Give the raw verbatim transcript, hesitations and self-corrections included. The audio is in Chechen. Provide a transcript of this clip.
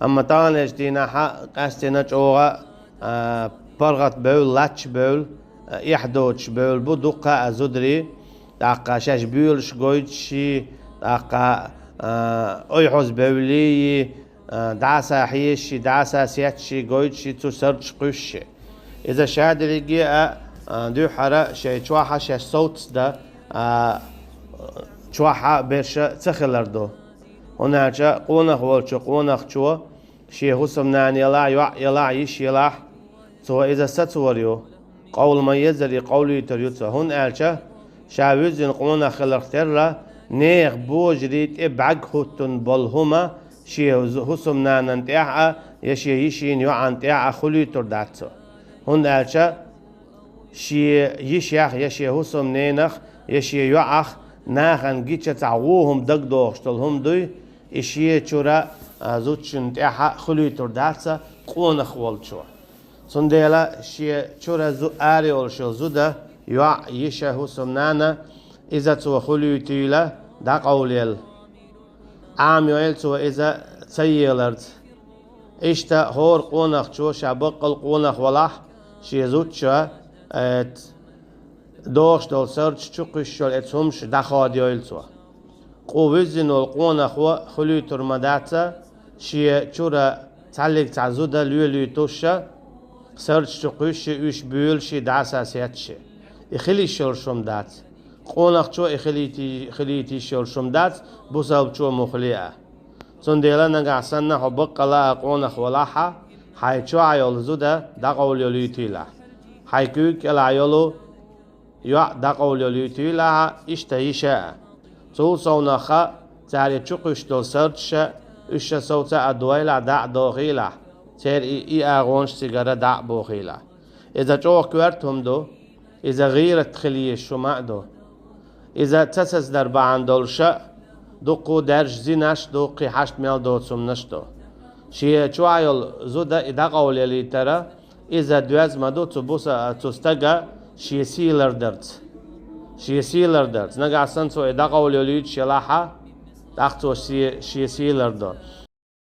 Амма таханлерчу дийнахьа къаьстина чӀогӀа, а, паргӀат бевлла, лач бевлла, а, эхь доцуш бевлла бу дуккха а зударий, тӀаккха шаьш боьлуш гойтуш, тӀаккха, а, ойхьоз бевллий, а, дӀаса хьеший, дӀаса сецций гойтуш цу сардаш кхуьссуш. Иза шадерриге а, а, дуьххьара шайн чохь а шаьш совцадан, а, чохь а берш ца хилар ду. ХӀунда аьлча къонах волчу къонахчо шен хӀусамнана елахь, йоӀ елахь, йиша елахь, цо иза сацор ю. Къовла ма-еззара и къовлуьйтур ю цо. ХӀунда аьлча ша вуьззина къонах хиларх терра, нехан божарий тӀе бӀаьрг хӀуттун болу хӀума шен хӀусамнанан тӀехь а я шен йишин йоӀан тӀехь а хуьлуьйтур дац цо. ХӀунда аьлча шен йишех я шен хӀусамненах я шен йоӀах нахана гича цхьа вон хӀума дагадохуш долу хӀума дуй, и шен чуьра, а, зудчун тӀехь а хуьлуьйтур дац цо къонах волчо. Цундела шен чуьра зу-, ара йолуш йолу зуда, йоӀ, йиша, хӀусамнана, иза цо хуьлуьйтийла дӀакъовлаелла. Ӏамайойла цо иза ца еларца. Иштта хӀора къонахчо ша баккъал къонах валахь, шен зудчо, э, дохуш долу сардаш чу кхуьссуш йолу эцу хӀумаш дӀаходайойла цо. Къу вуьззина волу къонахо хуьлуьйтур ма дац цо, шен чуьра цхьаллиг цхьа зуда лелуьйтуш, сардаш чу кхуьссуш, уьш буьйлуш, дӀаса сеццаш. И хила йиш йолуш хӀума дац. Къонахчо и хилийти-, хилийта йиш йолуш хӀума дац, бусалбачо муххале а. Цундела нагахь санна хьо баккъала а къонах валахь а, хьайн чохь а йолу зуда дӀакъовлайолуьйтийлахь. Хьайн куьйга кӀелахь йолу йоӀ дӀакъовлайолуьйтийлахь, иштта йиша а. Цул совнаха цара и чу кхуьссуш долу сардаш, уьш ша совца а дойлахь, дӀа а дохийлахь, церан и, и агӀонаш цигара дӀа а бохийлахь. Иза чӀогӀа коьрта хӀума ду, иза гӀийрат хила езаш хӀума а ду. Иза ца сацадар бахьана долуш а, дуккха а даьржа зинаш а ду, кхин хьашт мел доцу хӀуманаш а ду. Шен чохь а йолу зуда и дӀакъовлаялийтара, иза доьзна ма ду цу буса-, цу стага шен сий лардарца. Шен сий лардарца. Нагахь санна цо и дӀакъовлайолуьйтуш елахь а, тӀаккха цо шен, шен сий лардо.